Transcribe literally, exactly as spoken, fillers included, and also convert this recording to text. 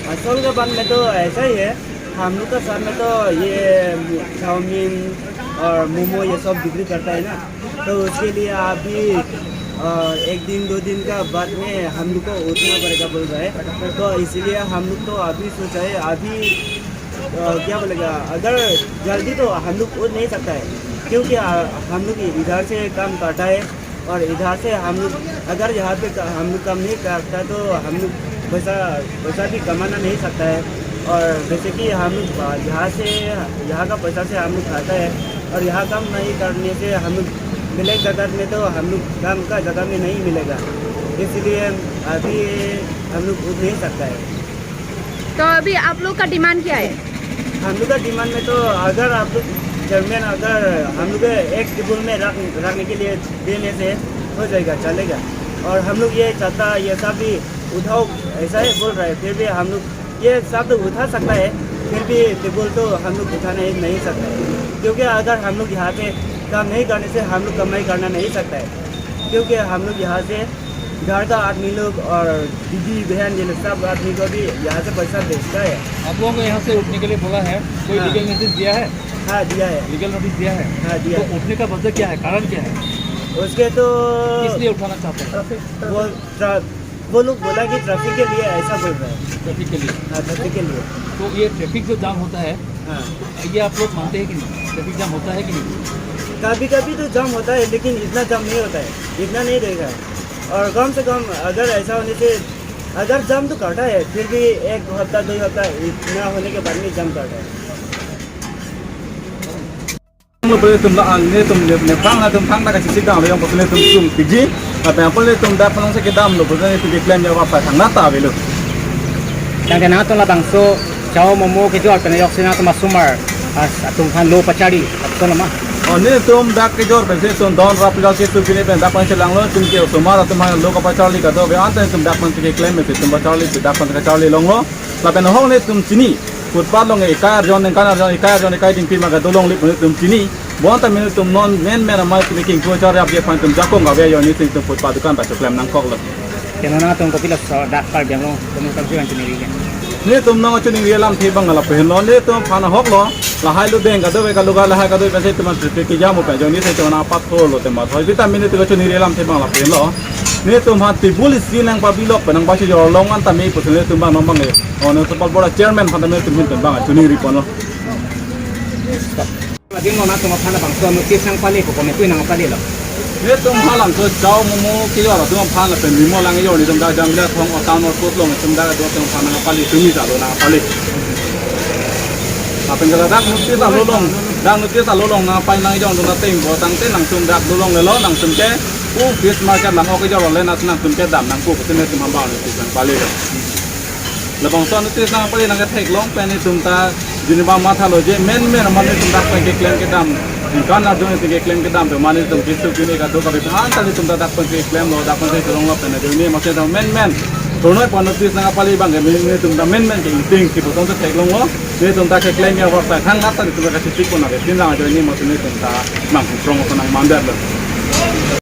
असल के बात में तो ऐसा ही है, हम लोग का साथ में तो ये चाउमीन और मोमो ये सब बिक्री करता है ना, तो उसके लिए अभी अ, एक दिन दो दिन का बाद में हम लोग को उठना पड़ेगा बोल रहा है। तो इसीलिए हम लोग तो अभी सोचा है, अभी अ, क्या बोलेगा, अगर जल्दी तो हम लोग उठ नहीं सकता है, क्योंकि अ, हम लोग इधर से काम करता है और इधर से हम लोग अगर यहाँ पे क- हम लोग काम नहीं करता तो हम लोग पैसा पैसा भी कमाना नहीं सकता है। और जैसे कि हम लोग अ, यहाँ से यहाँ का पैसा से हम लोग खाता है और यहाँ काम नहीं करने से हम लोग ब्लैक जगह में तो हम लोग काम का जगह में नहीं मिलेगा, इसलिए अभी हम लोग उठ नहीं सकता है। तो अभी आप लोग का डिमांड क्या है? हम लोग का डिमांड में तो अगर आप लोग चेयरमैन अगर हम लोग के एक टेबल में रख रखने के लिए देने से हो जाएगा, चलेगा। और हम लोग ये छत्ता ये सब भी उठाओ ऐसा ही बोल रहा है, फिर भी हम लोग ये सब तो उठा सकता है, फिर भी टेबल तो हम लोग उठाना ही नहीं सकता है, क्योंकि अगर हम लोग यहाँ पे काम नहीं करने से हम लोग कमाई करना नहीं सकता है, क्योंकि हम लोग यहाँ से घर का आदमी लोग और दीदी बहन ये लोग सब आदमी को भी यहाँ से पैसा भेजता है। आप लोगों को यहाँ से उठने के लिए बोला है, कोई हाँ। लीगल नोटिस दिया है? हाँ, दिया है। लीगल नोटिस दिया है? हाँ, दिया तो है। उठने का वजह क्या है, कारण क्या है? उसके तो किस लिए उठाना चाहते हैं? वो ट्रा- वो लोग बोला कि ट्रैफिक के लिए ऐसा बोल रहे हैं। ट्रैफिक के लिए? हाँ, ट्रैफिक के लिए। तो ये ट्रैफिक जो जाम होता है, हाँ। ये आप लोग मानते हैं कि नहीं, ट्रैफिक जाम होता है कि नहीं? कभी कभी तो जाम होता है, लेकिन इतना जाम नहीं होता है, इतना नहीं रहेगा। और कम से कम अगर ऐसा होने से, अगर जाम तो करता है, फिर भी एक हफ्ता दो हफ्ता इतना होने के बाद में जाम करता है। Lo pule tum la ang ne tum ne ne bang na tum thang na ka sisi dam lo yang pule tum tum piji. Apa yang pule tum dak panong sa kedam lo pule tum keklem ya apa thang na ta avelo. Tangte nangtum labangso chow momo kejor pen ajoksi nangtum asomar, as atum aphan lo pacharli, atum lo ma? O ne tum dak kejor pen si tum don rap lo si tum pine pen dak pan chelang lo tum ke osomar atum aphan lo kapacharli kadokave anta tum dak pan keklem si tum pacharli dak pan kacharli longlo. Lapen ahong ne tum chini, footpath along ekai arjon, ningkan arjon, ekai arjon, ekai dingpi ma kadolongle pu ne tum chini. Bonta mene tum non menmen amei tum kingpu char ap je aphan tum jakong kave ajoine si tum footpath dukan ta choklem nangkoklo. Keno nangtum kopilo laso dak Karbi Anglong tum kam si kan chini ri ke? Ne tum nong chini ri alamthe abang lapu henlo, ne tum aphan ahoklo. Lahai lo deng kadokave kaluga lahai kadokave si tum an traffic kejam pen ajoine si tum an apat thorlo tema thoi. Vitamin ne tum chini ri alamthe abang lapu henlo. Ne tum aphan tebul isi nangpabilo pen nangpachijor long anta me pusi ne tum abang nong abang e. O ne support board chairman aphan ta me tum hin tum abang chini ri ponlo. Lagi mo nangtum aphan labangso notice nangpale ko, kome tui nangpalelo? Ne tum aphan labangso chow momo kejor atum aphan lapen mimo lang ejor ne tum dak Jamila thong o town or court along tum dak do tum aphan nangpale, tumi ta lo nangpale. Lapen ke dak notice along, dak notice along nangpai nang ejor tum dak teng bo tangte nangtum dak dolonglelo, nangtum ke pu fish market lang ok ejor le nat nangtum ke dam nangpo pusi ne tum abang notice nangpale. Labangso notice nangpale nangketheklong pen ne tum ta juniba mathalo je menmen amat ne tum dak pen keklem kedam. Ningkan arjon ne tum keklem kedam pen mane tum kesu kine kadokave aphan ta ne tum ta dak pen keklemlo, dak pen kelonglo pen ajoine amatsi ta menmen. Thurnoi pen notice nangpale abang ke ne tum ta menmen ke ingting si puson ta theklonglo. Ne tum ta keklem ya work ta thang nat ta ne tum ta kachesik pon ave. Tin lang ajoine amatsi ne tum ta nang strong ko nang mandar lo.